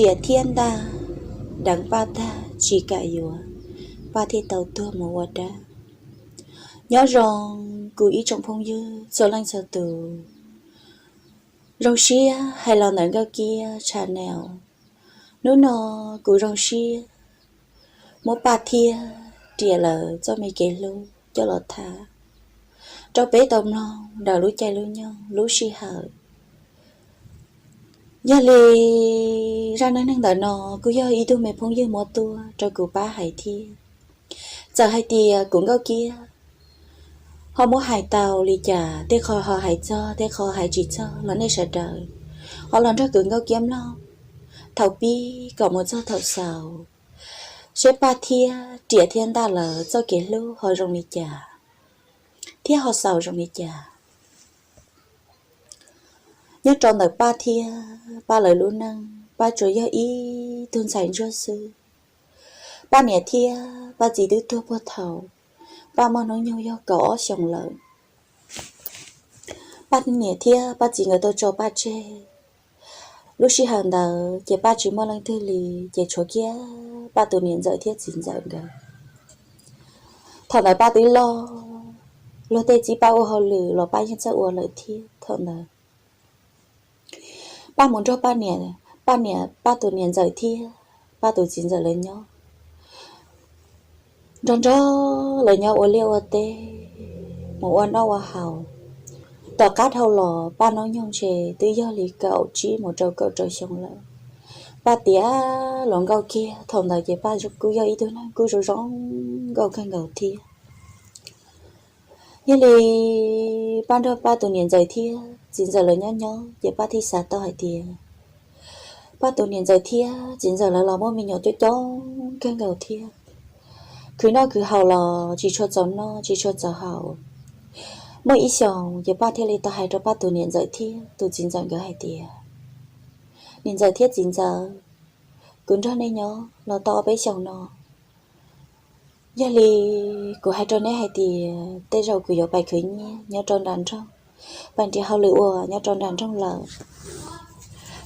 riam thiab ntaj deev Paj tag tsis kam yuav, Paj thiaj tau tuag mus ua dab. Nyob zoo kuv ib tsoom phooj ywg txhua leej txhua tus, zoo siab hais los ntawm Nkauj Kiab channel. Hnub no kuv zoo siab muab Paj thiab riam lawv txoj me kev hlub coj los tham rau peb tau mloog ntawm lub caij lub nyoog lub sij hawm. Yog li zaj neej neeg ntawm no kuj yog ib tug me phooj ywg muab tuaj rau kuv pab hais thiab. Txawm hais tias kuv Nkauj Kiab ho muab hais tau li cas, tej qho ho hais txog, tej qho hais tsis txog los nej sawv daws ho los nrog kuv Nkauj Kiab mloog thaum pib kom mus txog thaum xaus, seb Paj thiab riam thiab ntaj lawv txoj kev hlub ho zoo li cas thiab ho xaus zoo li cas. Nyob rau ntawm Paj thiab Paj lawv lub neej, Paj tsuas yog ib tug ntxhais ntsuag xwb. Paj niam thiab Paj txiv twb tuag puag thaum Paj muaj hnub nyoog yog kaum ob xyoos lawm. Paj niam thiab Paj txiv nkawd tau tso Paj tseg. Lub sij hawm ntawd ces Paj tsis muaj leej twg li, ces tshuav kiag Paj tus niam ntxawm thiab txiv ntxawm nkawd. Thaum ntawd Paj twb loj, luag tej txib Paj ua hauj lwm los Paj yeej txawj ua lawm thiab. Thaum ntawd Paj mus nrog Paj niam, Paj niam, Paj tus niam ntxawm thiab Paj tus txiv ntxawm lawv nyob nrog nrog lawv nyob ua liaj ua teb, mus ua noj ua haus. Tom qab dhau los Paj hnub nyoog ntshe twb yog li kaum tsib mus rau kaum rau xyoo lawm. Paj tiav hluas nkauj kiag, thaum ntawd ces Paj kuj yog ib tug neeg kuj zoo zoo nkauj kawg nkaus thiab. Yog li Paj nrog Paj tus niam ntxawm thiab txiv ntxawm lawv nyob nyob ces Paj thiaj xav tau hais tias Paj tus niam ntxawm thiab txiv ntxawm lawv los muaj me nyuam coob coob kawg nkaus thiab. Khwv noj khwv haus los tsis tshua txaus noj tsis tshua txaus haus. Muaj ib xyoos ces Paj thiaj li tau hais rau Paj tus niam ntxawm thiab tus txiv ntxawm nkawd hais tias, niam ntxawm thiab txiv ntxawm, kuv nrog nej nyob los tau ob peb xyoos no, yog li kuv hais rau neb hais tias tej zaum kuv yuav pais khwv nyiaj nyob rau nram nroog, pais nrhiav hauj lwm ua nyob rau nram nroog lawm.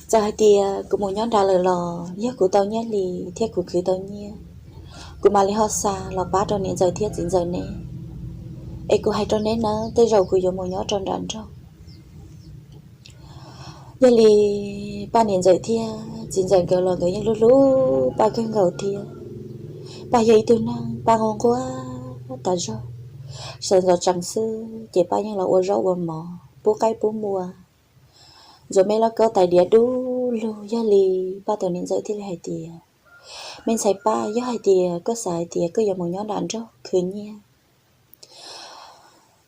Txawm hais tias kuv mus nyob nrad lawm los yog kuv tau nyiaj hli thiab kuv khwv tau nyiaj, kuv mam li ho xa los pab rau niam ntxawm thiab txiv ntxawm neb. Es kuv hais rau neb nawb, tej zaum kuv yuav mus nyob rau nram nroog. Yog li Paj niam ntxawm thiab txiv ntxawm nkawd los nkawd yeej hlub hlub Paj kawg nkaus thiab. Paj yog ib tug neeg Paj nquag nquag tas zog, sawv ntxov tsees xwb ces Paj yeej los ua zaub ua mov pub qaib pub npua, ntxuav me lauj kaub tais diav dub lug. Yog li Paj tus niam ntxawm thiaj li hais tias, me ntxhais Paj, yog hais tias koj xav hais tias koj yuav mus nyob nram nroog khwv nyiaj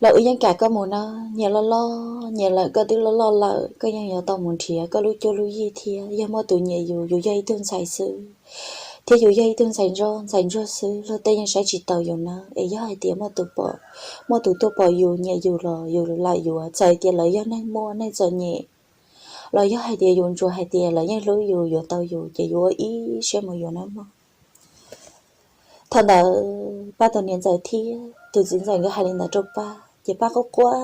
los wb yeej kam koj mus na. Nyias loj loj nyias lawm, koj twb loj loj lawm, koj yeej yuav tau mus nrhiav koj lub cuab lub yig thiab. Yog muaj tus nyiam yus, yus yog ib tug ntxhais xwb, thiab yus yog ib tug ntxhais ntsuag, ntxhais ntsuag xwb, luag tej yeej saib tsis taus yus na. Es yog hais tias muaj tus pom, muaj tus tuaj pom yus nyiam yus los yus lam yuav, txawm hais tias lawv yog neeg muaj neeg txom nyem, los yog hais tias yus ntsuas hais tias lawv yeej hlub yus, yuav tau yus, ces yus ua ib siab mus yuav nawb mog. Thaum ntawd Paj tus niam ntxawm thiab tus txiv ntxawm nkawd hais li ntawd rau Paj ces Paj quaj quaj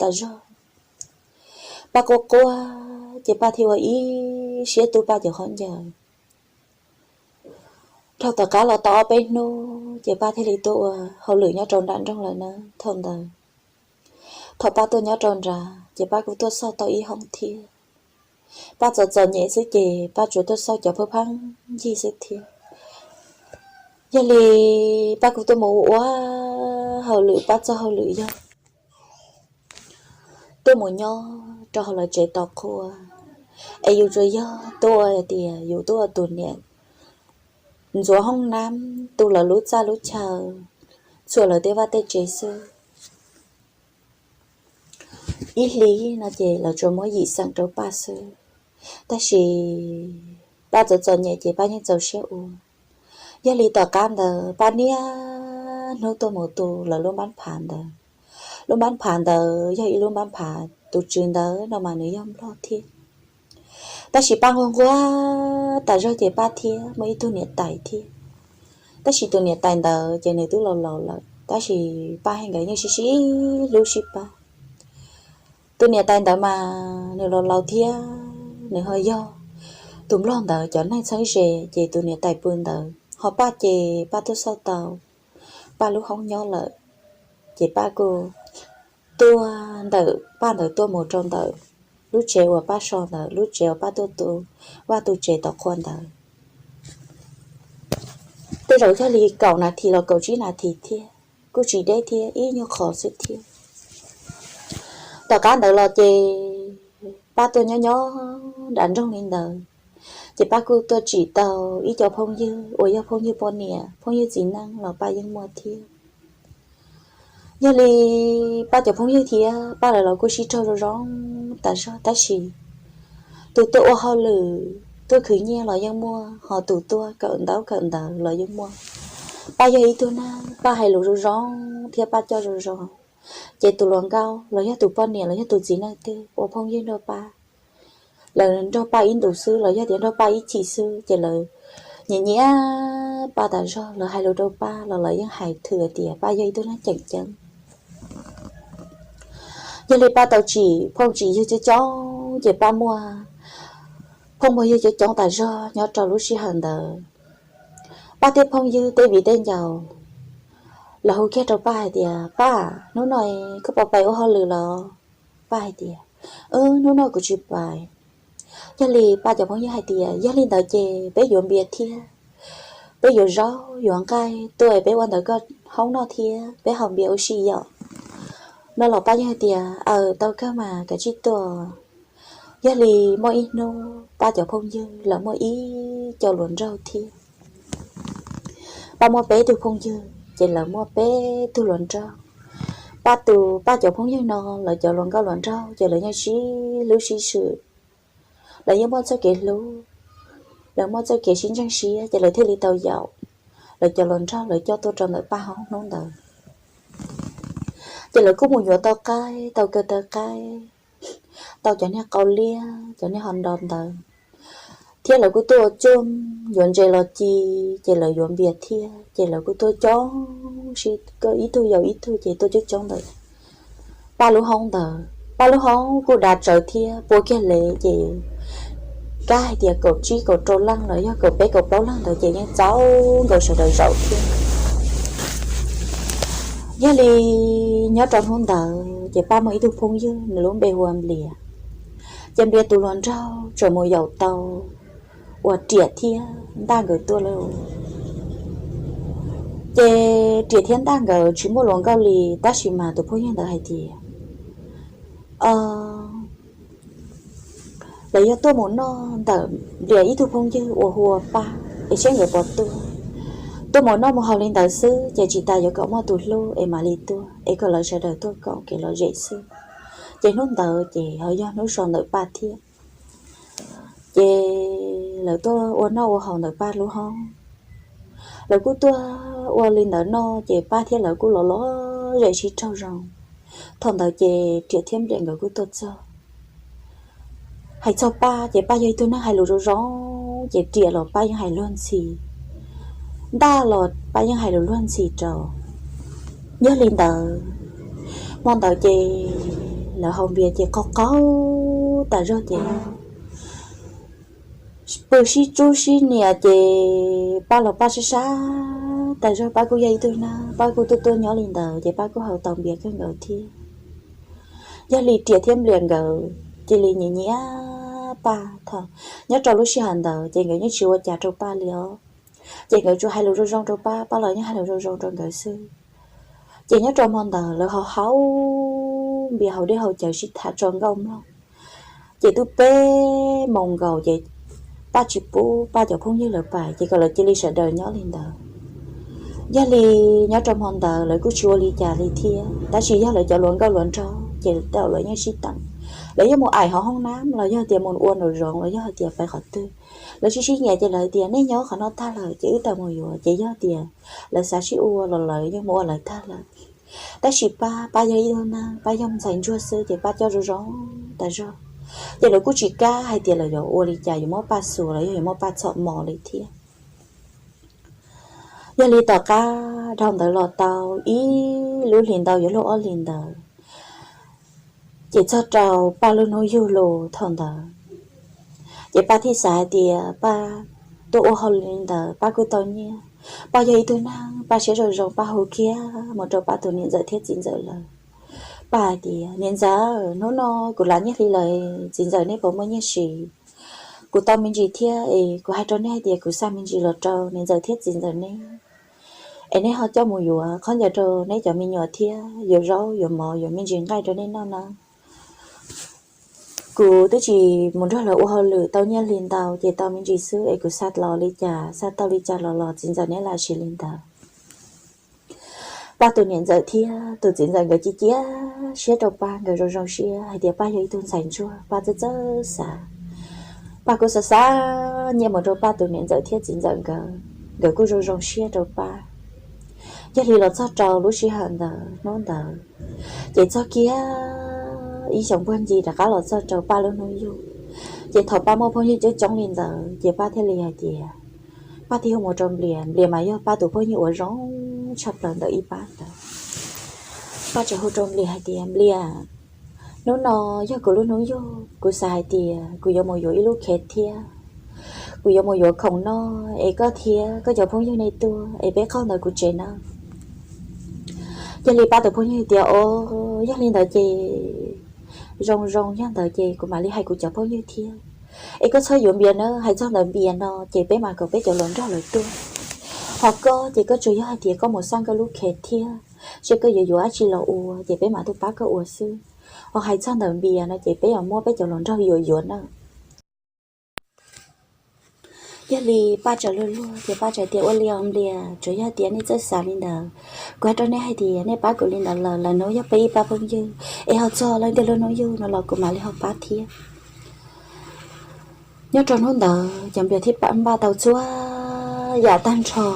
tas zog. Paj quaj quaj ces Paj thiaj ua ib siab tu Paj cov khaub ncaws. Dhau tom qab los tau ob peb hnub ces Paj thiaj li tuaj ua hauj lwm nyob rau nram nroog lawm na. Thaum ntawd, thaum Paj tuaj nyob rau nrad ces Paj kuj tuaj xauj tau ib hoob thiab. Paj txom txom nyem xwb ces Paj tsuas tuaj xauj cov phab pheej yig xwb thiab. Yog li Paj kuj tuaj mus ua hauj lwm, Paj txoj hauj lwm yog tuaj mus nyob rau hauv lawv tsev tos qhua. Es yus tsuas yog tuaj hais tias yus tuaj ua tus niam ntxuav hoob nab, tu lawv lub txaj lub chaw, txhua lawv tej vaj tej tsev xwb. Ib hlis no ces lawv tsuas muab yim xeem rau Paj xwb, tab sis Paj txom txom nyem ces Paj yeej txaus siab ua. Yog li tom qab ntawd Paj niaj hnub tuaj mus tu lawv lub npab phav ntawd. Lub npab phav ntawd yog ib lub npab phav tus tswv ntawd no mas nws yog Nplog thiab. Tab sis Paj nquag nquag tas zog ces Paj thiab muaj ib tug niam tais thiab. Tab sis tus niam tais ntawd ces nws twb laus laus lawm, tab sis Paj thiab nkawd yeej sib sib hlub sib pab. Tus niam tais ntawd mas nws laus laus thiab nws ho yog tus nplog ntawd cov neeg txheeb ze, ces tus niam tais pw ntawd ho Paj ces Paj tuaj xauj tau Paj lub hoob nyob lawm. Ces Paj kuj tuaj ntawm Paj ntawd tuaj mus rau ntawm lub tsev uas Paj so ntawd, lub tsev uas Paj tuaj tu vaj tu tsev tom qhua ntawd. Tej zaum yog li kaum nas this los kaum tsib nas this thiab, kuj tsis deb thiab, ib nyuag qho xwb thiab. Tom qab ntawd los ces Paj tuaj nyob nyob nram nroog li ntawd, ces Paj kuj tuaj tsim tau ib co phooj ywg uas yog phooj ywg poj niam, phooj ywg txiv neej los Paj yeej muaj thiab. Yog li Paj cov phooj ywg thiab Paj lawv los kuj sib raug zoo zoo tas zog, tab sis tus tuaj ua hauj lwm tuaj khwv nyiaj los yeej muaj, ho tus tuaj kawm ntaub kawm ntawv los yeej muaj. Paj yog ib tug neeg Paj hais lus zoo zoo thiab Paj coj zoo zoo, ces tus hluas nkauj los yog tus poj niam los yog tus txiv neej twg ua phooj ywg nrog Paj, lawv nrog Paj ib ntus xwb los yog tias nrog Paj ib chim xwb ces lawv nyiam nyiam Paj tas zog, lawv hais lus rau Paj los lawv yeej hais thwm tias Paj yog ib tug neeg ceem ceeb. Yog li Paj tau tsim phooj tsim ywg coob coob ces Paj muaj phooj muaj ywg coob coob tas zog nyob rau lub sij hawm ntawd. Paj tej phooj ywg tej viv tej ncaus los hu kiag rau Paj hais tias, Paj, hnub no koj puas pais ua hauj lwm los? Paj hais tias, Wb, hnub no kuv tsis pais. Yog li Paj cov phooj ywg hais tias, Yog li ntawd ces peb yuav npias thiab, peb yuav zaub yuav nqaij tuaj es peb ua ntawm koj hoob noj thiab peb haus npias ua si yom? No los Paj yeej hais tias, Aws, tau kawg mas, kav tsij tuaj. Yog li muaj ib hnub Paj cov phooj ywg lawv muaj ib co hluas nraug thiab. Paj muaj peb tug phooj ywg ces lawv muaj peb tug hluas nraug. Paj tus, Paj cov phooj ywg no lawv cov hluas nkauj hluas nraug ces lawv yeej sib hlub sib swm, lawv yeej muaj txoj kev hlub, lawv muaj txoj kev sib ntseeg siab ces lawv thiaj li tau yaum lawv cov hluas nraug lawv coj tuaj rau ntawm Paj hoob hnub ntawd. Ces lawv kuj mus yuav tau qaib tau kaw taw qaib, tau cov niag qau liab cov niag hos nto ntawd, thiab lawv kuj tuaj ua cuj yuav ntses los ci, ces lawv yuav npias thiab ces lawv kuj tuaj coob, sib ib tug yaum ib tug ces tuaj coob coob ntawm Paj lub hoob ntawd. Paj lub hoob kuj dav tsawv thiab puas kiag lev ces kab hais tias kaum tsib kaum rau leej los yog kaum peb kaum plaub leej ntawd ces yeej txaus nkaus sawv daws zaum thiab. Yog li nyob rau hnub ntawd ces Paj muaj ib tug phooj ywg nws lub npe hu ua Nplias. Ces Nplias tus hluas nraug tseem mus yaum tau uas Riam thiab Ntaj nkawd tuaj lawm. Ces Riam thiab Ntaj nkawd tsis muaj hluas nkauj li, tab sis mas tus phooj ywg ntawd hais tias lawv yuav tuaj mus noj ntawm Nplias ib tug phooj ywg uas hu ua Paj es seb nkawd puas tuaj. Tuaj mus noj mus haus li ntawd xwb ces tsis tas yuav kom muaj tus hlub es mam li tuaj, es kom lawv sawv daws tuaj koom kev lom zem xwb. Ces hnub ntawd ces ho yog hnub so ntawm Paj thiab. Ces lawv tuaj ua noj ua haus ntawm Paj lub hoob. Lawv kuj tuaj ua li ntawd noj ces Paj thiab lawv kuj los lom zem sib raug zoo. Thaum ntawd ces Riam thiab Nplias nkawd kuj tuaj txog. Hais txog Paj ces Paj yog ib tug neeg hais lus zoo zoo, ces Riam los Paj yeej hais luag ntxhi, Ntaj los Paj yeej hais lus luag ntxhi rau. Yog li ntawd, hmo ntawd ces lawv haus npias ces qaug qaug tas zog ces pw sib tsub sib nias ces Paj los Paj sab sab tas zog, Paj kuj yog ib tug neeg Paj kuj tuaj tuaj nyob li ntawd ces Paj kuj haus tau npias kawg nkaus thiab. Yog li Riam thiab Nplias nkawd cia li nyiam nyiam Paj thaum nyob rau lub sij hawm ntawd ces nkawd yeej tsis ua cas rau Paj li os. Ces nkawd tsuas hais lus zoo zoo rau Paj, Paj los yeej hais lus zoo zoo rau nkawd xwb. Ces nyob rau hmo ntawd lawv ho haus npias haus dej haus cawv sib tham tso nkauj mloog. Ces twb peb moos nkaus ces Paj tsis pub Paj cov phooj ywg lawv pais ces kom lawv cia li sawv daws nyob li ntawd. Yog li nyob rau hmo ntawd lawv kuj tsis ua li cas li thiab, tab sis yog lawv cov hluas nkauj hluas nraug ces tej zaum lawv yeej sib teem, lawv yeej mus aim hauv hoob nab los yog tias mus ua nraum zoov los yog hais tias pais qhov twg. Lawv sib sib nyiam ces lawv tias nej nyob qhov no tag lawm ces wb tawm mus yuav, ces yog tias lawv xav sib ua los lawv yeej mus ua lawv tag lawm. Tab sis Paj, Paj yog ib tug neeg Paj yog ntxhais ntsuag xwb ces Paj coj zoo zoo tas zog. Ces lawv kuj tsis kam hais tias lawv yuav ua li cas, yuav muab Paj xuas los yog yuav muab Paj txhom mos li thiab. Yog li tom qab dhau ntawd los tau ib lub hlis ntau yuav luag ob hlis ntawd, ces txog rau Paj lub hnub yug los thaum ntawd, Ces Paj thiaj xav hais tias Paj tuaj ua hauj lwm li ntawd Paj kuj tau nyiaj. Paj yog ib tug neeg Paj siab zoo zoo, Paj hu kiag mus rau Paj tus niam ntxawm thiab txiv ntxawm lawm. Paj hais tias, niam ntxawm, hnub no kuv lav nyiaj hli lawm, txiv ntxawm neb puas muaj nyiaj siv? Kuv tau me ntsis thiab es kuv hais rau neb hais tias kuv xa me ntsis los rau niam ntxawm thiab txiv ntxawm neb, es neb ho coj mus yuav khaub ncaws rau neb cov me nyuam thiab yuav zaub yuav mov yuav me ntsis nqaij rau neb noj na. Kuv twb tsis mus nrog lawv ua hauj lwm tau nyiaj hli ntau ces tau me ntsis xwb es kuv xa los li cas xa tau li cas los los txiv ntxawm neb lam siv li ntawd. Paj tus niam ntxawm thiab tus txiv ntxawm nkawd cia cia siab rau Paj, nkawd zoo zoo siab hais tias Paj yog ib tug ntxhais ntsuag, Paj txawj txawj xav. Paj kuj xav xa nyiaj mus rau Paj tus niam ntxawm thiab txiv ntxawm nkawd, nkawd kuj zoo zoo siab rau Paj. Yog li los txog rau lub sij hawm ntawd hnub ntawd, ces txog kiag ib xyoos puag ncig rov qab los txog rau Paj lub hnub yug. Ces thaum Paj muaj phooj ywg coob coob li ntawd ces Paj thiaj li hais tias, Paj thiaj hu mus rau Nplias, Nplias mas yog Paj tus phooj ywg uas zoo tshaj plaws ntawm ib pab ntawd. Paj txawm hu rau Nplias hais tias, Nplias, hnub no yog kuv lub hnub yug, kuv xav hais tias kuv yuav mus yuav ib lub khev thiab kuv yuav mus yuav khoom noj es koj thiab koj cov phooj ywg nej tuaj es peb qaug ntawm kuv tsev na. Yog li Paj tus phooj ywg tias, O, yog li ntawd ces zoo zoo, yog ntawd ces kuv mam li hais kuv cov phooj ywg thiab es koj txhob yuav Nplias na, hais txog ntawm Nplias no ces peb mam kom peb cov hluas nraug lawv tuaj. Ho koj ces koj tsuas yog hais tias koj mus xaj koj lub khev thiab, seb koj yuav yuav dab tsi los ua ces peb mam tuaj pab koj ua xwb. Ho hais txog ntawm Nplias no ces peb yuav muab peb cov hluas nraug yuav yuav na. Yog li Paj txawm luag luag ces Paj txawm tias, Ua li os Nplias, tsuas yog tias nej txawj xav li ntawd, kuv hais rau nej hais tias nej pab kuv li ntawd lawm, lawv hnub yog peb ib pab phooj ywg es ho txog leej twg lub hnub yug no los kuv mam li ho pab thiab. Nyob rau hnub ntawd ces Nplias thiaj npaj tau txhua yam tag nrho,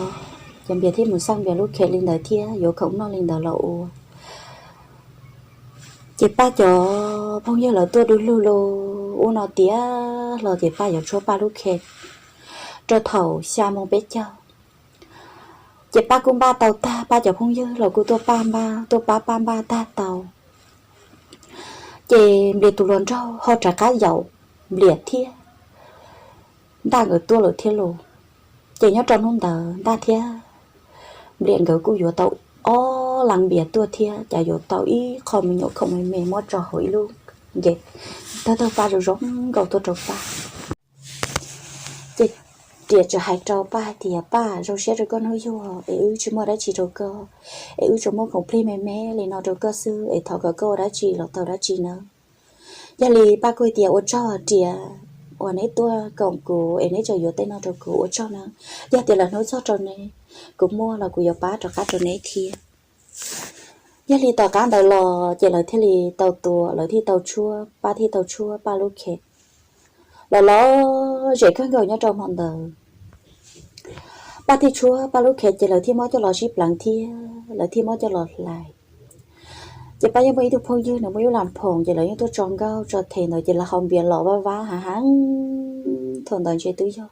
ces Nplias thiaj mus xaj Nplias lub khev li ntawd thiab yuav khoom noj li ntawd los ua. Ces Paj cov phooj ywg lawv tuaj du lug lug ub no tiav hlo ces Paj yuav tshuab Paj lub khev rau thaum xya moo peb caug. Ces Paj kuj npaj tau tag, Paj cov phooj ywg los kuj tuaj pab npaj, tuaj pab Paj npaj tag tau. Ces Nplias tus hluas nraug ho rov qab yaum Nplias thiab Ntaj nkawd tuaj lawm thiab los. Ces nyob rau hnub ntawd Ntaj thiab Nplias nkawd kuj yuav tau ob leeg npias tuaj thiab, cas yuav tau ib qho me nyuam khoom me me muab tso hauv ib lub nce, tawg tawg Paj zoo zoo nkauj tuaj rau Paj. Ces Riam txawm hais rau Paj hais tias, Paj, zoo siab rau koj hnub yug es wb tsis muaj dab tsi rau koj, es wb tsuas muab khoom plig me me li no rau koj xwb es thov kom koj ua dab tsi los tau dab tsi nawb. Yog li Paj kuj hais tias, Ua tsaug Riam uas neb tuaj koom kuv es neb tseem yuav tej no rau kuv, ua tsaug nawb. Yog tias lwm hnub txog rau neb, kuv muaj los kuv yuav pab rov qab rau neb thiab. Yog li tom qab ntawd los ces lawv thiaj li tau tuaj, lawv thiaj tau tshuab, Paj thiaj tau tshuab Paj lub khev. Lawv los zem kawg nkaus nyob rau hmo ntawd. Paj thiaj tshuab Paj lub khev ces lawv thiaj muab coj los sib pleev thiab lawv thiaj muab coj los hlais. Ces Paj yeej muaj ib tug phooj ywg nws muaj ib lub lam phoom ces lawv yeej tuaj tso nkauj tso them ntawd ces lawv haus npias los vaj vab hav heev. Thaum ntawd ntshe twb yog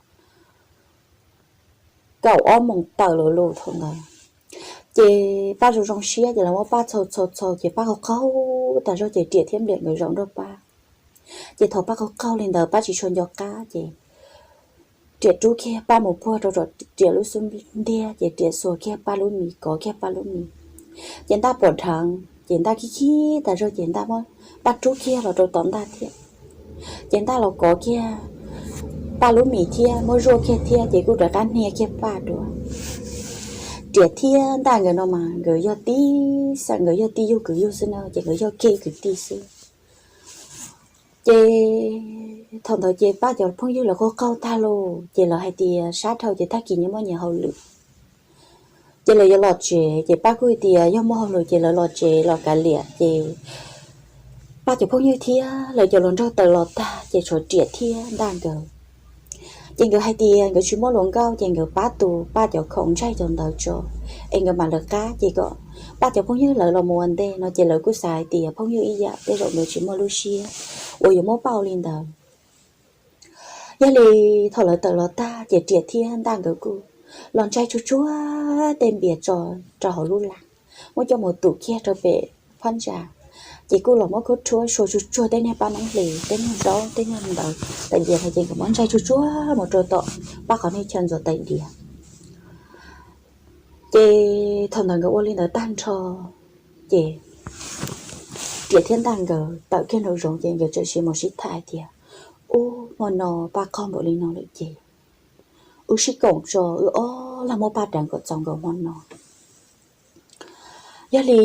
kaum ob moos tawm lawm los thaum ntawd. Ces Paj zoo zoo siab ces lawv muab Paj txhaus txhaus txhaus ces Paj qaug qaug tas zog ces Riam thiab Nplias nkawd zaum nrog Paj. Ces thaum Paj qaug qaug li ntawd Paj tsis tshua nco qab ces Riam rub kiag Paj mus puag rau Riam lub xub ntiag ces Riam xuas kiag Paj lub mis, kov kiag Paj lub mis. Ces Ntaj pom dheev ces Ntaj khib khib tas zog ces Ntaj muab Paj rub kiag los rau tom Ntaj thiab. Ces Ntaj los kov kiag Paj lub mis thiab muab zuaj kiag thiab ces kuj rov qab hnia kiag Paj dua. Riam thiab Ntaj nkawd no mas nkawd yog tib xeem, nkawd yog tij yug kwv yug xwb na ces nkawd yog kiv kwv tij xwb. Ces thaum ntawd ces Paj cov phooj ywg lawv qaug qaug tag los ces lawv hais tias sab dhau ces tag kis nyias muaj nyias hauj lwm. Ces lawv yuav los tsev ces Paj kuj hais tias yog muaj hauj lwm ces lawv los tsev los kav liam ces Paj cov phooj ywg thiab lawv cov hluas nraug tawm los tag ces tshuav Riam thiab Ntaj nkawd. Ces nkawd hais tias nkawd tsis muaj hluas nkauj ces nkawd pab tu Paj cov khoom ntsaig cov ntawv tso es nkawd mam lawv qab ces kom Paj cov phooj ywg lawv los mus ua ntej no ces lawv kuj xav hais tias phooj ywg ib yam tej zaum nkawd tsis muaj lub siab uas yuav muab pauj li ntawd. Yog li thaum lawv tawm los tag ces Riam thiab Ntaj nkawd kuj los ntsaig tsuag tsuag tej npias tso rau hauv lub las, muab coj mus tum kiag rau pem phab ntsa. Ces kuj los muab khaub rhuab sua tsuag tsuag tej niag paj noob hlis, tej niag zaub, tej niag ntawd tais diav no, ces nkawd muab ntsaj tsuag tsuag mus rau tom pab qhov niag chaw ntxuav tais diav. Ces thaum ntawd nkawd ua li ntawd tag nrho, ces Riam thiab Ntaj nkawd tawm kiag nraum zoov, ces nkawd txawm sib mus sib tham hais tias, Ub, hmo no paj qaug npaum li no lawm ces wb sib koom tso, wb ob leeg muab paj deev kom txaus nkaus hmo no. Yog li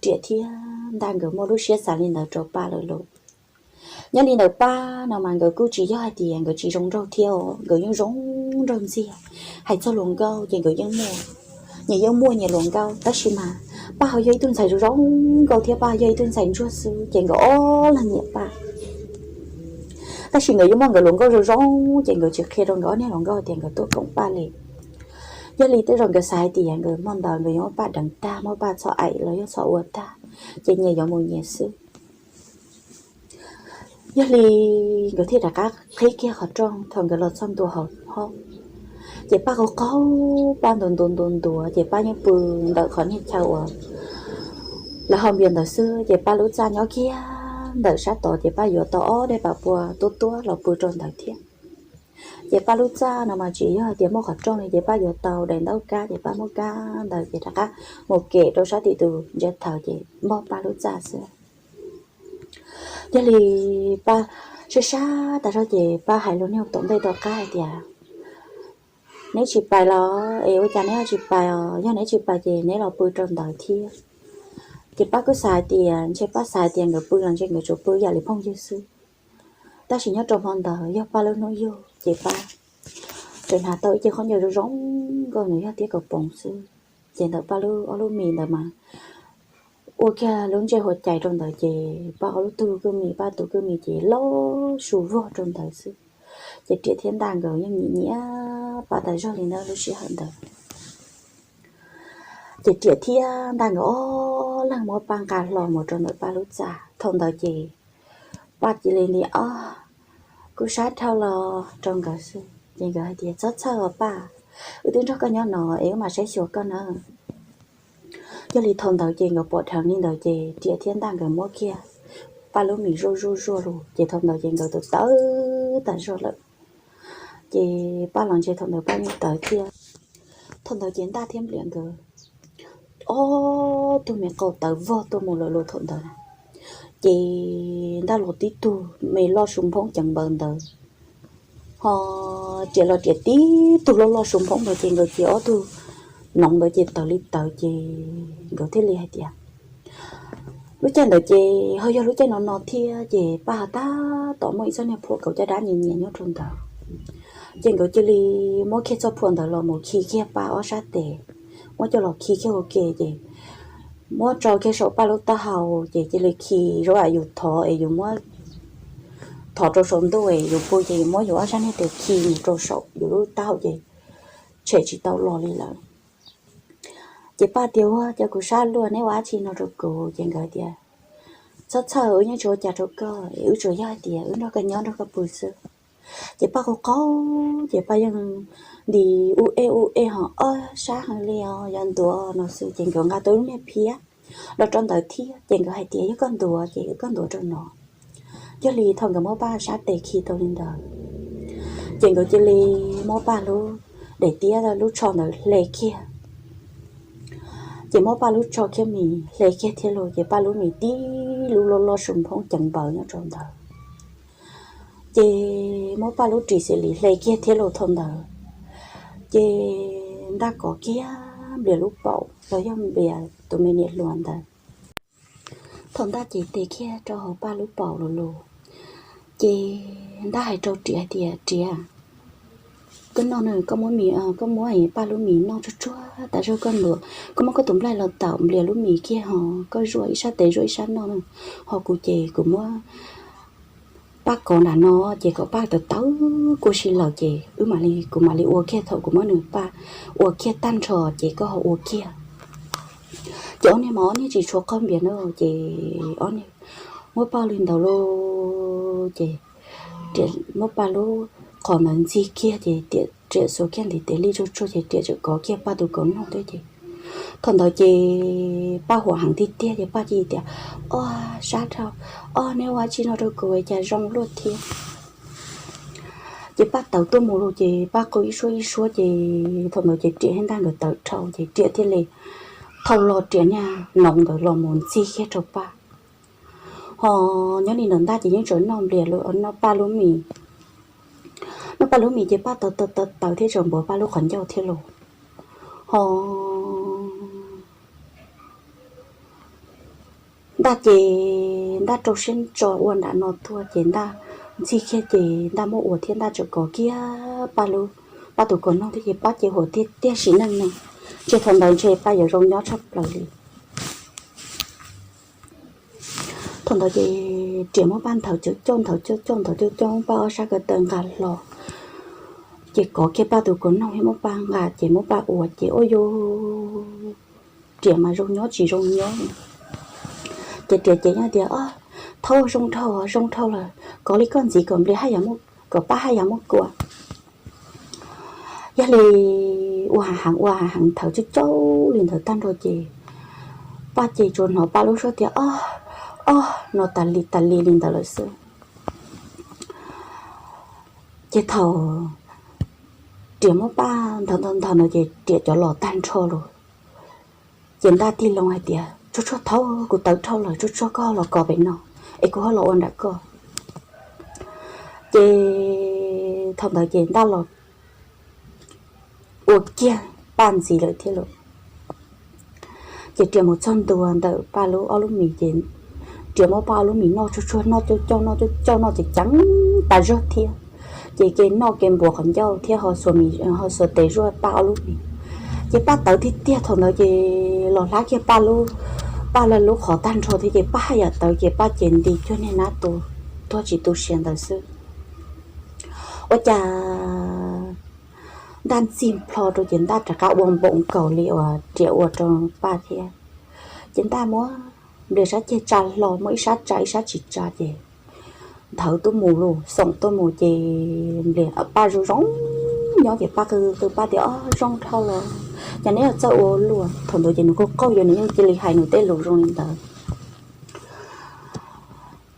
Riam thiab Ntaj nkawd muaj lub siab xav li ntawd rau paj lawm lauj. Nyob li ntawd paj no mas nkawd kuj tsis yog hais tias nkawd tsis zoo nraug thiab os, nkawd yeej zoo nraug ntxiag. Hais txog hluas nkauj ces nkawd yeej muaj, nyias yeej muaj nyias hluas nkauj, tab sis mas paj ho yog ib tug ntxhais zoo zoo nkauj thiab paj yog ib tug ntxhais ntsuag xwb, ces nkawd ob leeg nyiam paj. Tab sis nkawd yeej muaj nkawd hluas nkauj zoo zoo, ces nkawd tsis qhia rau nkawd ob niag hluas nkauj tias nkawd tuaj koom paj li. Yog li tej zaum nkawd xav hais tias nkawd hmo ntawd nkawd yuav muab paj deev tag, muab paj txhob aim los yog txhob ua tag, ces nyias yuav mus nyias xwb. Yog li nkawd thiaj rov qab qhib kiag qhov rooj, thaum nkawd los txog ntua hauv hob, ces paj qaug qaug, paj ntuav ntuav ntuav ntuav, ces paj yeej pw ntawm qhov niag chaw uas lawv ho npias ntawd xwb, ces paj lub txaj nyob kiag ntawm sab tod, ces paj yuav tau ob daim pam pua tuab tuab los pw rau ntawd thiab. Ces paj lub txaj no mas tsis yog hais tias muaj qhov rooj li, ces paj yuav tau daim ntaub kab, ces paj muab kab ntawd ces rov qab mus kem rau sab tim tus ntsia thawv, ces npog paj lub txaj xwb. Yog li paj sab sab tas zog, ces paj hais lus niag tom ntej tom qab hais tias, Neb tsis pais los es ua cas neb ho tsis pais os? Yog neb tsis pais ces neb los pw rau ntawd thiab. Ces paj kuj xav hais tias ntshe paj xav hais tias nkawd pw los ntshe nkawd tsuas pw yam li phooj ywg xwb. Tab sis nyob rau hmo ntawd yog paj lub hnub yug, ces paj tseem hnav tau ib ce khaub ncaws zoo zoo nkauj, nws yog tiab kaus poom xwb. Ces ntawm paj lub ob lub mis ntawd mas ua kiag lub ntsej hua cai rau ntawd, ces paj ob lub tug kwj mis, paj tus kwj mis ces loj su vog rau ntawd xwb. Ces Riam thiab Ntaj nkawd yeej nyiam nyiam paj tas zog li ntawd lub sij hawm ntawd. Ces Riam thiab Ntaj nkawd ob leeg muab paj nqa hlo mus rau ntawm paj lub txaj. Thaum ntawd ces paj cia li nti ob, Kuv sab dhau los, rau nkawd xwb. Ces nkawd hais tias, Txhob txhawj os paj, wb twb nrog koj nyob no es wb mam saib xyuas koj na. Yog li thaum ntawd ces nkawd pom dheev li ntawd ces Riam thiab Ntaj nkawd muab kiag paj lub mis zuaj zuaj zuaj lug, ces thaum ntawd ces nkawd tawv tawv tas zog lawm. Ces paj los ntshe thaum ntawd paj yeej tawv thiab. Thaum ntawd ces Ntaj thiab Npliam nkawd ob tug me qau tawv vog tuaj mus lawm lauj thaum ntawd. Ces Ntaj los tib tug me loj su nphoob ceev npaws ntawd, ho Riam los Riam tib tug loj loj su nphoob ntawd, ces nkawd ces ob tug noov ntawd ces tawv li tawv, ces nkawd thiaj li hais tias, Lub caij ntawd ces ho yog lub caij no no thiab, ces paj ho tab tom muaj ib txoj niag phuam kauv caj dab nyias nyias nyob rau ntawd. Ces nkawd cia li muab kiag txoj phuam ntawd los mus khi kiag paj ob sab tes, muab coj los khi kiag ua ke, ces muab tso kiag saum paj lub taub hau, ces cia li khi zoo yam yus thov es yus muab thov rau saum ntuj es yus pw, ces yus muab yus ob sab niag tes khi mus rau saum yus lub taub hau ces tshem tsis tau los li lawm. Ces paj tias, Ua cas kuv sab luaj, neb ua dab tsi no rau kuv? Ces nkawd tias, Txhob txhawj, wb yeej tsis ua cas rau koj, wb tsuas yog hais tias wb nrog koj nyob nrog koj pw xwb. Ces paj qaug qaug, ces paj yeej nti ub eb ub eb ho ob sab heev li os, yog ntuav no xwb. Ces nkawd nqa tau lub niag phiab los rau ntawd thiab, ces nkawd hais tias, Yog koj ntuav ces koj ntuav rau no. Yog li thaum nkawd muab paj sab tes khi tau li ntawd, ces nkawd cia li muab paj lub daim tiab lub tsho ntawd hle kiag. Ces muab paj lub tsho thiab mis hle kiag thiab los, ces paj lub mis tib lub loj loj su nphoob ceev npaws nyob rau ntawd. Ces muab paj lub ris xis lis hle kiag thiab los thaum ntawd, ces Ntaj kov kiag Nplias lub paum los yog Nplias tus me niam hluas ntawd. Thaum Ntaj cev tes kiag rau hauv paj lub paum los los, ces Ntaj hais rau Riam tias, Riam, koj noj na, koj muab mis, koj muab paj lub mis noj tsuag tsuag tas zog, koj ntuav, koj muab koj tus nplaig los taum Nplias lub mis kiag ho koj zuaj ib sab tes zuaj ib sab noj na, ho kuv ces kuv muab paj kov nram no, ces kom paj tawv tawv kua si lawm ces wb mam li, kuv mam li ua kiag, thaum kuv muab nws paj ua kiag tag nrho ces koj ho ua kiag. Ces ob niag mas ob niag tsis tshua qaug npias na, ces ob niag muab paj li ntawd lauj, ces Riam muab paj lub qhov ntawd ntxig kiag ces Riam xuas kiag ntiv tes lij tsuag tsuag ces Riam txawm kov kiag paj tus kauv nog thiab ces Thaum ntawd ces Paj huam heev tiag tiag ces Paj cia li tias, Ob, sab dhau, ob, neb ua dab tsi no rau kuv cas zoo luaj thiab. Ces Paj tawv tuaj mus lawm ces Paj qw ib suab ib suab ces thaum ntawd ces Riam thiab Ntaj nkawd tawm dhau ces Riam thiaj li thau lo Riam niag noov ntawd los mus ntxig kiag rau Paj. Ho nyob li ntawd Ntaj ces yeej tseem noj nplias, noj Paj lub mis, noj Paj lub mis ces Paj tawv tawv tawv tawv thiab tseem npuav Paj lub qhov ncauj thiab los. Ho Ntaj ces Ntaj rau siab ntso ua nram no tuaj ces Ntaj ntxig kiag ces Ntaj muab ua thiab Ntaj tseem kov kiag Paj lub, Paj tus kaus noog thiab ces Paj ces huam tiag tiag sim neej no. Ntshe thaum ntawd ntshe Paj yuav zoo nyob tshaj plaws li. Thaum ntawd ces Riam muab Paj nthawv cauj cauj nthawv cauj cauj nthawv cauj cauj muab Paj ob sab ko taw nqa hlo, ces kov kiag Paj tus kaus noog thiab muab Paj nqa ces muab Paj ua ces ua yus Riam mas zoo nyob tsis zoo nyob. Ces Riam ces yeej tias, Ob, thaub, zoo dhau zoo dhau lawm, kov li koj ntxiv kom nplias haj yam, kom Paj haj yam muab kua. Yog li ua heev ua heev nthawv cauj cauj li ntawd tag nrho ces Paj ces tsuas hnov Paj lub suab tias, Ob, ob, no tas li tas li li ntawd lawm xwb. Ces thaum Riam muab Paj nthawv nthawv nthawv no ces Riam cov los tag nrho lawm. Ces Ntaj tig loo hais tias, Tsuag tsuag thaub, kuv tawv dhau lawm, tsuag tsuag koj los kov pem no es kuv ho los ua nram koj. Ces thaum ntawd ces Ntaj los ua kiag Paj ntxiv lawm thiab lawm. Ces Riam mus txog ntua ntawm Paj lub ob lub mis ces Riam muab Paj ob lub mis noj tsuag tsuag, noj cauj cauj noj cauj cauj noj ces ceev tas zog thiab. Ces ke noj ke npuav qhov ncauj thiab ho xuas tes zuaj Paj ob lub mis. Ces Paj tawv tiag tiag thaum ntawd ces los hlab kiag Paj lub, Paj lub qhov tag nrho thiab ces Paj haj yam tawv ces Paj ces nti cuag niag nab tus tuag tsis tu siav ntawd xwb. Ua cas Ntaj ntxig plho rau ces Ntaj rov qab ua npaum nkaus li uas Riam ua rau Paj thiab. Ces Ntaj muab nplias sab ceg tsa hlo, muab ib sab tsa ib sab tsis tsa ces nthawv tuaj mus lawm, xoom tuaj mus ces nplias Paj zoo zoo nyob ces Paj qw qw Paj tias, Ob, zoo dhau lawm, cas neb yuav txawj ua luaj. Thaum ntawd ces nws qaug qaug yog nws yeej cia li hais nws tej lus zoo li ntawd.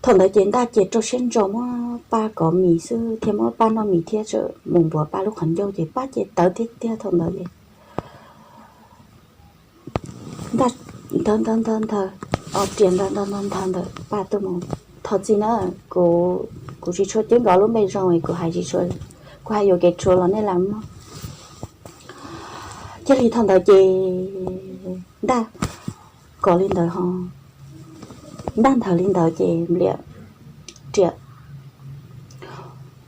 Thaum ntawd ces Ntaj ces rau siab ntso muab Paj kov mis xwb thiab muab Paj noj mis thiab tseem mus npuav Paj lub qhov ncauj ces Paj ces tawv tiag tiag thaum ntawd ces Ntaj ntawd ntawd ntawd ntawd, Riam ntawd ntawd ntawd ntawd ntawd Paj tuaj mus. Thov txim na, kuv tsis tshua ceeb nkaus lub npe zoo es kuv hais tsis tshua, kuv hais yuam kev tshuav los nej lam mloog. Cia li thaum ntawd ces Ntaj kov li ntawd ho, Ntaj nthawv li ntawd ces nplias Riam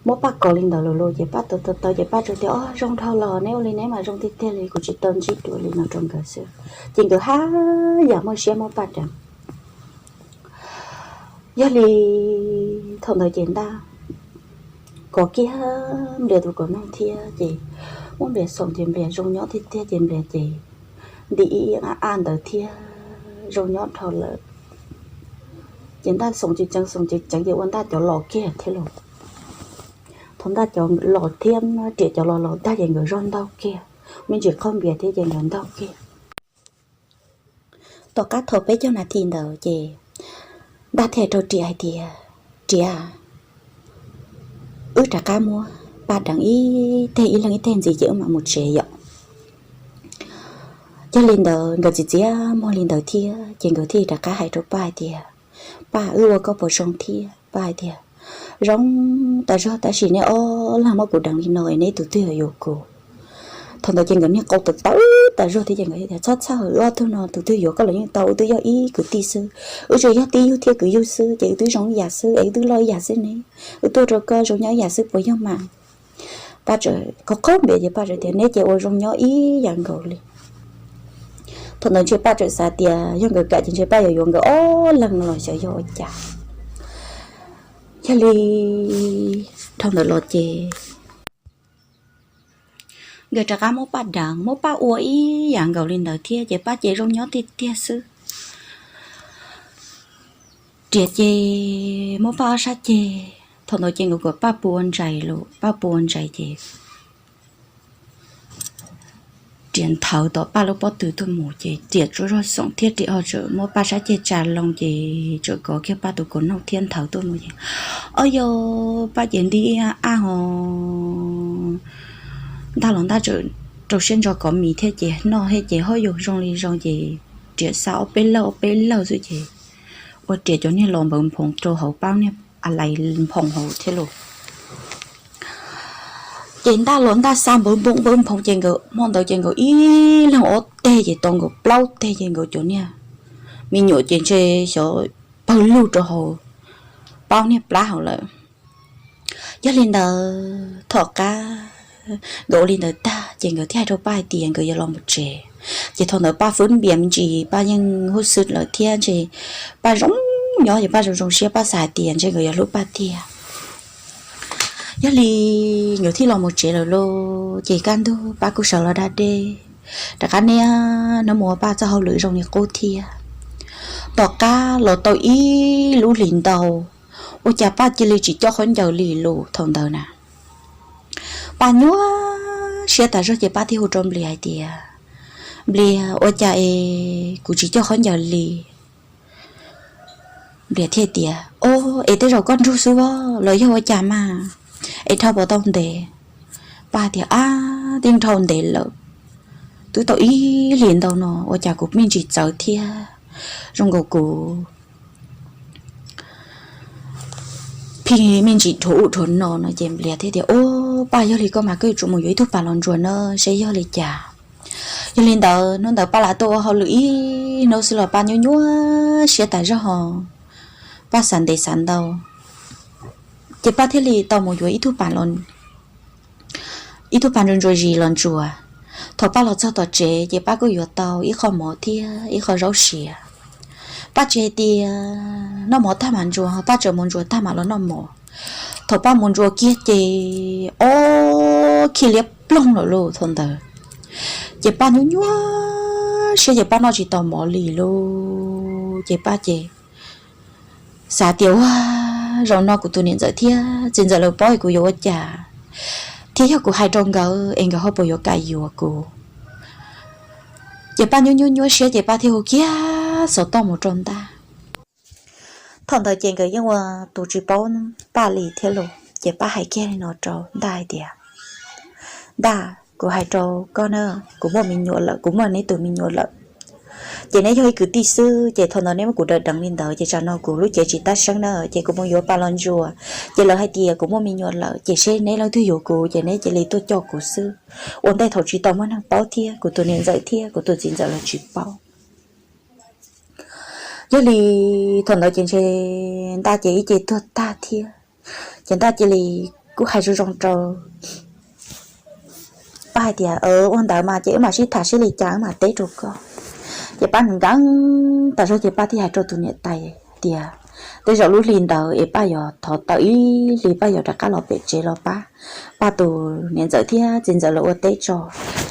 muab Paj kov li ntawd lawm lauj ces Paj tawv tawv tawv ces Paj tsuas tias, Ob, zoo dhau los, neb ua li neb mas zoo tiag tiag li, kuv tsis tau ntsib dua li no rau nkawd xwb. Ces nkawd haj yam muaj siab muab Paj deev. Yog li thaum ntawd ces Ntaj kov kiag nplias tus kaus noog thiab ces muab nplias xoom ces nplias zoo nyob tiag tiag ces nplias ces nti ib a a ntawd thiab zoo nyob dhau lawm. Ces Ntaj xoom ceev ceev xoom ceev ceev ces ua Ntaj cov los kiag thiab lauj. Thaum Ntaj cov los thiab Riam cov los los tag ces nkawd zog ntaug kiag, me ntsis qaug npias thiab ces nkawd ntaug kiag. Tom qab thaum peb caug nas this ntawd ces Ntaj thiaj rau Riam hais tias, Riam, wb rov qab muab Paj deev ib teg, ib leeg ib teg ntxiv ces wb mam mus tsev yom. Yog li ntawd nkawd txiav txiav muag li ntawd thiab ces nkawd thiaj rov qab hais rau Paj hais tias, Paj, wb ua koj puas zoo thiab? Paj hais tias, Zoo tas zog, tab sis neb ob leeg muab kuv deev li no neb tus twg yuav yuav kuv? Thaum ntawd ces nkawd niag qau tawv tawv tas zog thiab ces nkawd tias, Txhob txhawj, wb ob tug no tus twg yuav koj los yeej tau, wb twb yog ib kwv tij xwb, wb tsuas yog tij yug thiab kwv yug xwb ces wb twb zoo ib yam xwb es wb twb loj ib yam xwb ne, wb tuaj rau koj zoo nyob ib yam xwb puas yog mas? Paj txawm qaug qaug npias ces Paj txawm tias, Neb ces ua zoo nyob ib yam nkaus li. Thaum ntawd ntshe Paj txawm xav tias yog nkawd kam ces ntshe Paj yuav yuav nkawd ob leeg no los xyov yog ua cas. Yog li dhau ntawd los ces nkawd rov qab muab Paj deev, muab Paj ua ib yam nkaus li ntawd thiab ces Paj ces zoo nyob tiag tiag xwb. Riam ces muab Paj ob sab ceg, thaum ntawd ces nkawd kom Paj pua ntsais lawm, Paj pua ntsais ces riam nthawv tom Paj lub pob tw tuaj mus ces riam tsuas zog xoom thiab riam ho tseem muab Paj sab ceg tsa loo ces tseem kov kiag Paj tus kaus noog thiab nthawv tuaj mus ces, o yog Paj ces nti ab ho ntaj los ntaj tseem rau siab ntso kov mis thiab ces noj thiab ces ho yog zoo li zoo ces riam xa ob peb lawj ob peb lawj xwb ces ua riam cov niag los npawv nphoov rau hauv pab niag a lais nphoov hauv thiab los ces ntaj los ntaj xa npawv npoo npawv nphoov ces nkawd hmo ntawd ces nkawd ib leeg ob teg ces tau nkawd plaub teg ces nkawd cov niag me nyuam ces ntshe xyov pawg lug rau hauv pab niag plab hauv lawm. Yog li ntawd thaum qab nkawd ua li ntawd tag ces nkawd thiaj hais rau Paj hais tias nkawd yuav los mus tsev. Ces thaum ntawd Paj fwb npias me ntsis Paj yeej huj xwb lawm thiab ntshe Paj zoo nyob ces Paj zoo zoo siab Paj xav hais tias ntshe nkawd yuav hlub Paj tiag. Yog li nkawd thiaj los mus tsev lawm lauj ces kaj ntug Paj kuj sawv los da dej rov qab niaj hnub mus ua Paj txoj hauj lwm zoo li qub thiab. Tom qab los tau ib lub hlis ntau ua cas Paj cia li tsis coj khaub ncaws li lus thaum ntawd na. Paj nyuaj siab tas zog ces Paj thiaj hu rau Nplias hais tias, Nplias, ua cas es kuv tsis coj khaub ncaws li? Nplias thiaj tias, O, es tej zaum koj nrug xwb los yog ua cas mas es dhau puas tau ntev? Paj tias, Ab, twb dhau ntev lawm, twb tau ib hlis ntau no ua cas kuv me ntsis txawv thiab zoo nkaus kuv pheej me ntsis dhuav ub dhuav no no ces Nplias thiaj tias, O, Paj, yog li koj mas koj yuav tsum mus yuav ib tug pas los ntsuas na seb yog li cas. Yog li ntawd hnub ntawd Paj lam tuaj ua hauj lwm ib hnub xwb los Paj nyuaj nyuaj siab tas zog ho Paj xav ntev xav ntau ces Paj thiaj li tau mus yuav ib tug pas los ib tug pas ntsuas ntsuas zis los ntsuas. Thaum Paj los txog tom tsev ces Paj kuj yuav tau ib qho mov thiab ib qho zaub siav. Paj tsis hais tias noj mov tag mam ntsuas, Paj tseem mus ntsuas tag mam los noj mov. Thaum Paj mus ntsuas kiag ces ob khij liab ploog lawm lauj thaum ntawd. Ces Paj nyuaj nyuaj siab ces Paj noj tsis tau mov li lauj ces Paj ces xav tias, Ua, zaum no kuv tus niam ntxawm thiab txiv ntxawm lawv paub es kuv yuav ua cas, thiab yog kuv hais rau nkawd es nkawd ho puas yuav kam yuav kuv? Ces Paj nyuaj nyuaj nyuaj siab ces Paj thiaj hu kiag xov tooj mus rau Ntaj. Thaum ntawd ces nkawd yeej ua tus tsis paub Paj li thiab los ces Paj hais kiag li no rau Ntaj hais tias, Ntaj, kuv hais rau koj na, kuv muaj me nyuam lawm, kuv muaj neb tus me nyuam lawm. Ces neb yog ib kwv tij xwb ces thaum ntawd neb muab kuv daws deev li ntawd ces tsam no kuv lub cev tsis tab seeb na ces kuv mus yuav pas los ntsuas ces lawv hais tias kuv muaj me nyuam lawm ces seb neb leej twg yuav kuv ces neb cia li tuaj coj kuv xwb. Ua ntej thaum tsis tau muaj neeg paub thiab kuv tus niam ntxawm thiab kuv tus txiv ntxawm lawv tsis paub. Yog li thaum ntawd ces ntshe Ntaj ces ib ce tuag tag thiab ces Ntaj cia li kuj hais zoo zoo rau Paj hais tias, Ua ntawd mas ces wb mam sib tham seb li cas wb mam teb rau koj. Ces Paj nkees tas zog ces Paj thiaj hais rau tus niam tais tias, Tej zaum lub hli ntawd es Paj yuav thov tawm ib hlis Paj yuav rov qab los pem tsev los pab Paj tus niam ntxawm thiab txiv ntxawm lawv ua teb tso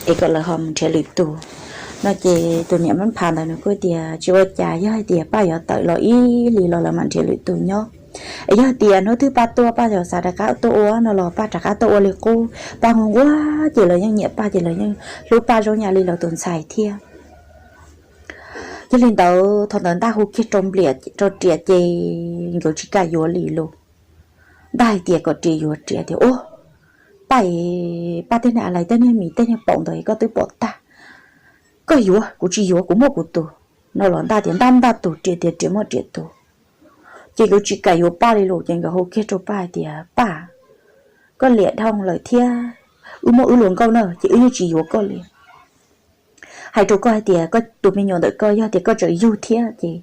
es kom lawv ho mus nrhiav lwm tus no ces tus niam mab phav ntawd nws kuj tias, Tsis ua cas, yog hais tias Paj yuav tawm los ib hlis los lawv mam nrhiav lwm tus nyob. Es yog tias hnub twg Paj tuaj Paj yuav xav rov qab tuaj ua no los Paj rov qab tuaj ua li qub. Paj nquag nquag ces lawv yeej nyiam Paj ces lawv yeej hlub Paj zoo yam li lawv tus ntxhais thiab. Yog li ntawd thaum ntawd Ntaj hu kiag rau Nplias rau Riam ces nkawd tsis kam yuav li lus. Ntaj hais tias kom Riam yuav, Riam tias, Ua, Paj, Paj tej niag a lais tej niag mis tej niag paum ntawd koj twb pom tag. Koj yuav, kuv tsis yuav, kuv muaj kuv tus. No los Ntaj tias Ntaj, Ntaj tus, Riam tias Riam muaj Riam tus. Ces nkawd tsis kam yuav Paj li lus ces nkawd hu kiag rau Paj hais tias, Paj, koj liam dhau lawm thiab, wb muaj wb luag nkauj na ces wb yeej tsis yuav koj li. Hais rau koj hais tias koj tus me nyuam ntawm koj yog tias koj tseem yug thiab ces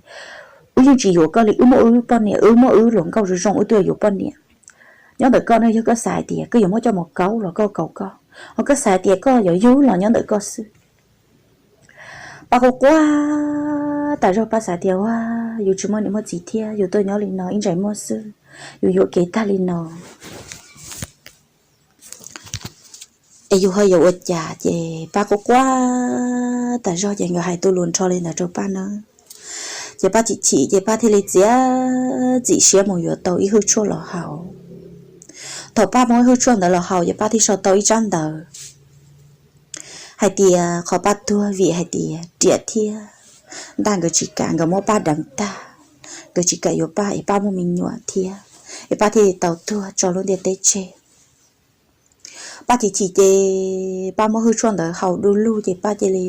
wb yeej tsis yuav koj li, wb muaj wb poj niam, wb muaj wb luag nkauj zoo zoo wb tuaj yuav poj niam. Nyob ntawm koj no yog koj xav hais tias koj yuav muab coj mus kaub los koj kaus koj, ho koj xav hais tias koj yuav yug los nyob ntawm koj xwb. Paj quaj quaj tas zog, Paj xav tias, Ua, yus tsis muaj niam muaj txiv thiab yus tuaj nyob li no ib ntsais muag xwb, yus yuam kev tag li no es yus ho yuav ua cas? Ces Paj quaj quaj tas zog ces nkawd hais tu lus nrho li ntawd rau Paj na. Ces Paj chim chim ces Paj thiaj li txiav txim siab mus yuav tau ib hwj tshuaj los haus. Thaum Paj muab ib hwj tshuaj ntawd los haus ces Paj thiaj sau tau ib tsab ntawv hais tias qhov Paj tuag vim hais tias riam thiab ntaj nkawd tsis kam, nkawd muab Paj deev tag, nkawd tsis kam yuav Paj es Paj muaj me nyuam thiab, es Paj thiaj li tau tuag tso lub ntiaj teb tseg. Paj chim chim ces Paj muab hwj tshuaj ntawd haus du lug ces Paj cia li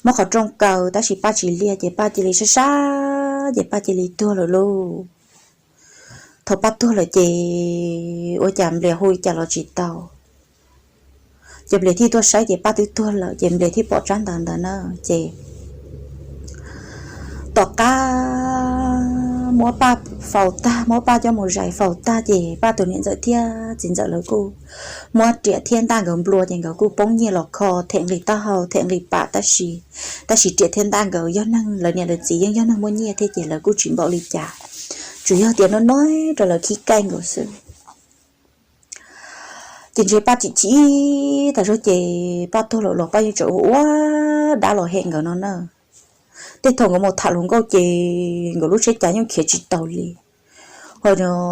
muab qhov rooj kaw tab sis Paj tsis liaj ces Paj cia li sab sab ces Paj cia li tuag lawm lauj. Thaum Paj tuag lawm ces ua cas Nplias hu li cas los tsis tau. Ces Nplias thiaj tuaj saib ces Paj twb tuag lawm ces Nplias thiaj pom tsab ntawv ntawd na. Ces tom qab muab Paj faus tag, muab Paj coj mus zais faus tag ces Paj tus niam ntxawm thiab txiv ntxawm lawv kuj muab riam thiab ntaj nkawd nplua ces nkawd kuj poob nyiaj los kho them nqi taub hau them nqi pam tab sis, tab sis riam thiab ntaj nkawd yog neeg, lawv niam lawv txiv yeej yog neeg muaj nyiaj thiab ces lawv kuj tsis npaum li cas, tsuas yog tias no no rau lawv khib kaij nkaus xwb. Ces ntshe Paj chim chim tas zog ces Paj tuag lawm los Paj yeej tseem ua ua dab los hem nkawd no na. Tej thaum nkawd mus tham hluas nkauj ces nkawd lub tsheb cav yeej khiav tsis taus li. Ho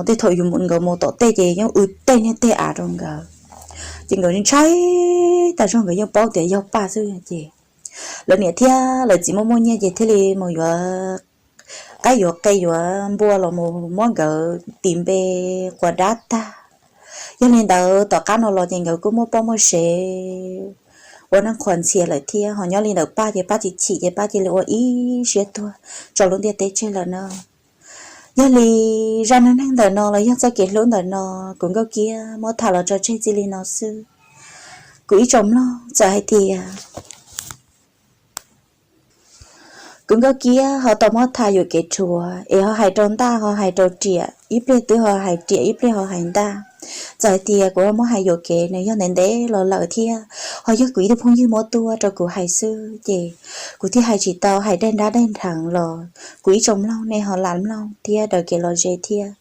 tej thaum yus nkawd mus tom tej ces yeej w tej niag tej av rau nkawd. Ces nkawd ntshai tas zog nkawd yeej paub tias yog Paj xwb ces lawv niam thiab lawv txiv muaj muaj nyiaj ces thiaj li mus yuav qaib yuav qe yuav npua los mus muab nkawd tis npe quas dab tag. Yog li ntawd tom qab no los ces nkawd kuj muaj poj muaj sev ua neej qhuas ntxhias lawm thiab. Ho nyob li ntawm Paj ces Paj chim chim ces Paj cia li ua ib siab tuag tso lub ntiaj teb tseg lawm na. Yog li zaj neej neeg ntawm no los yog txoj kev hlub ntawm no kuv Nkauj Kiab muab tham los tso tseg txij li no xwb. Kuv ib tsoom mloog txawm hais tias kuv Nkauj Kiab ho tau muab tham yuam kev rhuav es ho hais rau ntaj ho hais rau riam, ib pliag twb ho hais riam ib pliag ho hais ntaj. Txawm hais tias kuv ho muab hais yuam kev nws yog ntev ntev los lawm thiab ho yog kuv ib tug phooj ywg muab tuaj rau kuv hais xwb ces kuv thiaj hais tsis tau hais daig nrab daig nrheev los kuv ib tsoom mloog nej ho lam mloog thiab daws kev lom zem thiab.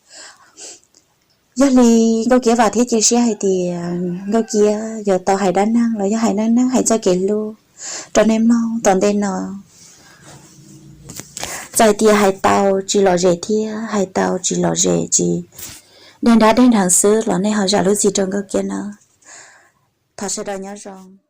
Yog li Nkauj Kiab vam thiab cia siab hais tias Nkauj Kiab yuav tau hais dab neeg los yog hais neej neeg hais txoj kev hlub rau nej mloog tom ntej no. Txawm hais tias hais tau tsis lom zem thiab hais tau tsis lom zem tsis daig nrab daig nrheev xwb los nej ho zam lub txim rau Nkauj Kiab na. Thov sawv daws nyob zoo.